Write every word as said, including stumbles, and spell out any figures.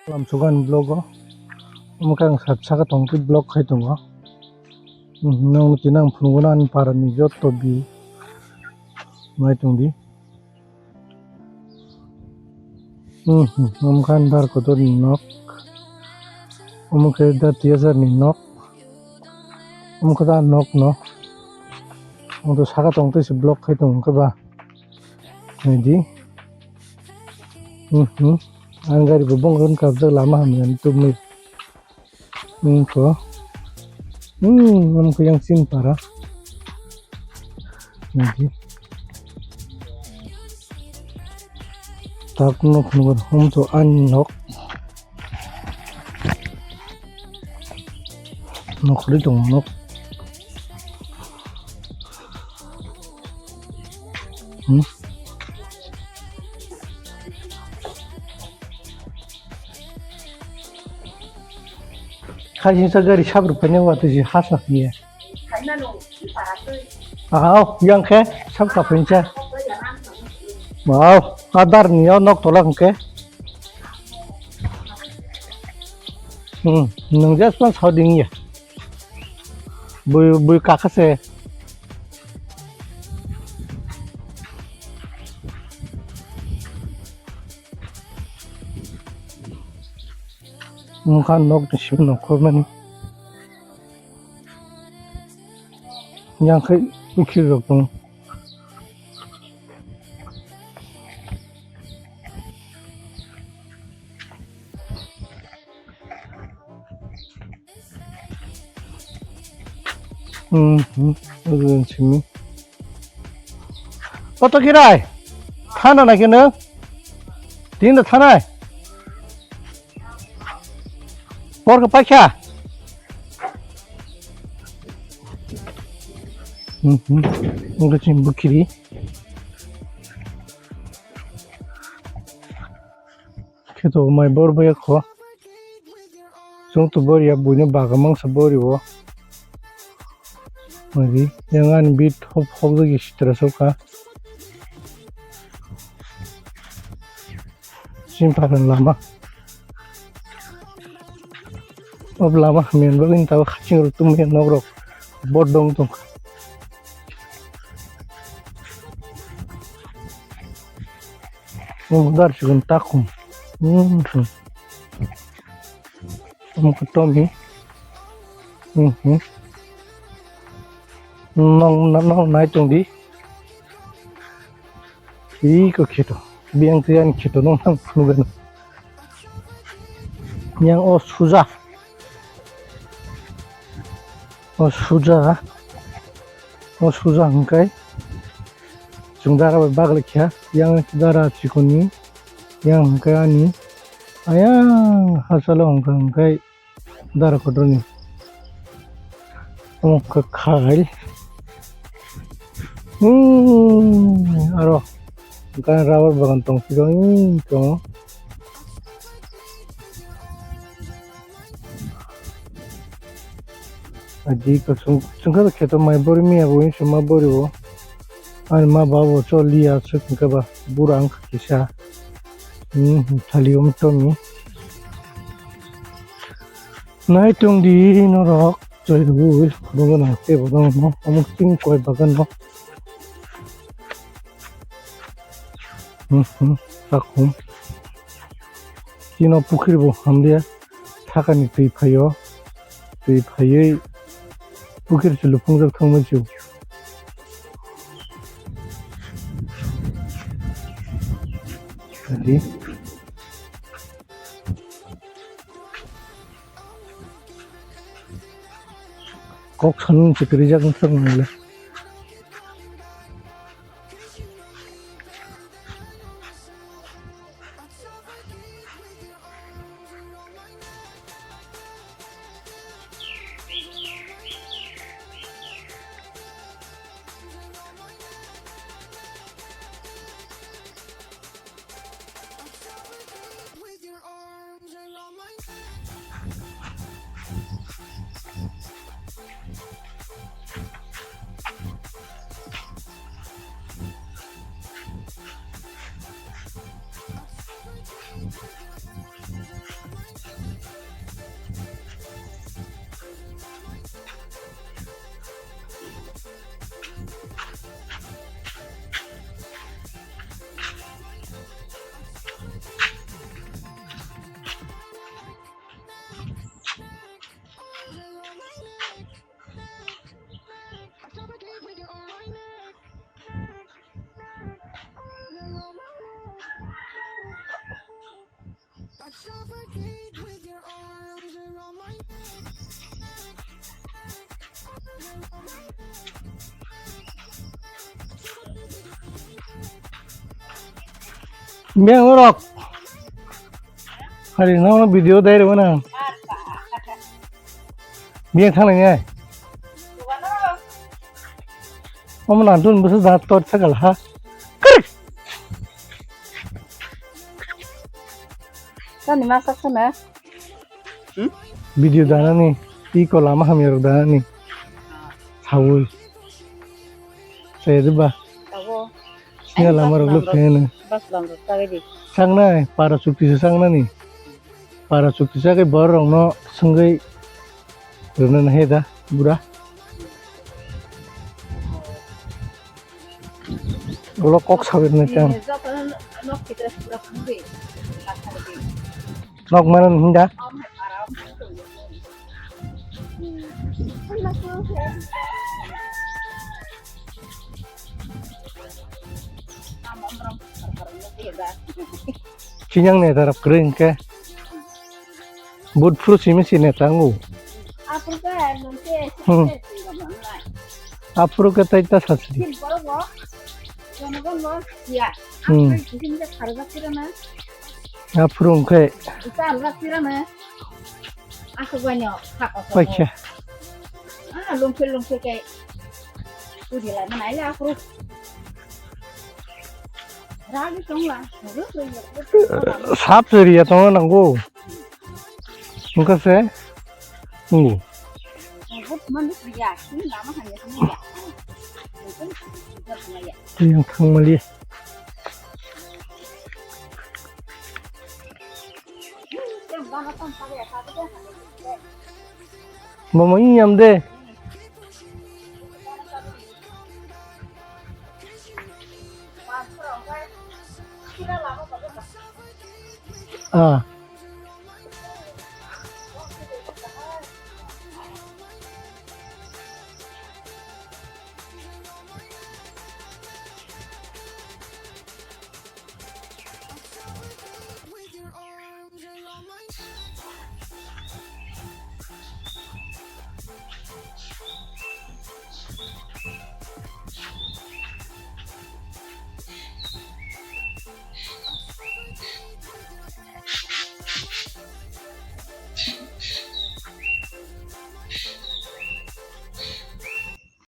Lamsugan vlog o. Omo khe ang sab saka tongtwi vlog khai tongo. Hmm, nang tini ang phunukgo ani para ni joto bi nai tongdi. Hmm, hmm, omo khe ani dar kotor ni nok. Omo khe dar tiyasar ni nok. Omo khe dar nok no. Ang to saka tongtwi se vlog khai tongo khe ba. Naidi. Hmm, hmm. Ang gari bo bong ron kabjak lama hamya ni tubmwi. Wngkha. Hmm, wngkha yang chini para. Naidi. Tak nok nungkha hum to ani nok. Nok khuli tongo nok. Hmm? Khaisingsa gari sabru paina watwi si hasa hiya. Aw, yang khe sab kapainsa. Aw, adar ni o nok tola hwnkhe. Hmm, nung just pan sauding ya. Bui, bui kaka se. Mokha nok ni simi nongkhormani. Yang khai ukhir rok tongo. Hmm, hmm, ujung simi. Koto kirai? Thana na keno? Tinda thanai? Por ka pakya? Hmm, hmm. Ungka chim bukiri. Kheto mai bor baya kho. Chwng to bor ya buino baga mangsa bor ibo. Mari yang ani bit hop hop lagi sitra soka. Simpara lama. Ob lama hamya bagwi tabo khaching rok tumya nok rok bodong tong. Umdar sigun takum. Hmm. Umkutomi. Hmm. Nong nong nai tong di. Iko kheto. Biang tiang kheto nong nang nugan. Yang o suja. O suja. O suja hingkai. Chwng dara bai bagla kha. Yang dara chikoni. Yang hingkai ani. Ayang hasalo hingkai hingkai. Dara kotorni. Omo kha khai. Hmm, aro. Gan rubber bagan tong siro, hmm, tongo. Aji ko sung, sungkha kheto mai bori miya bo, suma bori bo. Ani ma babo cho liya suk kaba bura ang kisa. Hmm, thali um tomi. Naitung di norok, choi rwui, khoroknwi nang tei bo nang no, omo chini koi bagan no. Hmm, hmm, takhum. Chini pukhiri bo hamliya, sakani twi phaio, twi phaiwi pukhiri se luphungjak thangma jio. Adi. Kok sanung chikrijak wngthang nangla. Beng rok. Hari no video dai rw na. Beng thang nai. Omo na dun bwsa da tor sakal ha. Tani ma saksa na. Video danani, iko lama hamya rok danani. Sawi. Saya deba. Tawo. Sini lama rok lo phene. Bas lam rok tagai di. Sangnai, para chukti se sangnani. Para chukti se ke bor rok no sunggai. Runa na heda, bura. Ulo kok sabir ni tang. Nok mana ni hinda? Chinyang ne darap kering ke. Bud fru simi sine tangu. Aphuru khe nungkhe Hmm. Sini sini sini sini. Aphuru khe tai ta sasri. Sini borok bo. Jonogon bo siya. Hmm. Aphuru sini sini kharajak sirana. Aphuru wngkhe. Ita alrak sirana. Asuk banyo. Paikha. Ah, lungkhe lungkhe khe. Pudi lai mana ila aphuru. Ragi tongla. Sap seri ya tongla nanggo. Wngkha se. Ngu. Yang thangmali. Mama iyam de. Ah.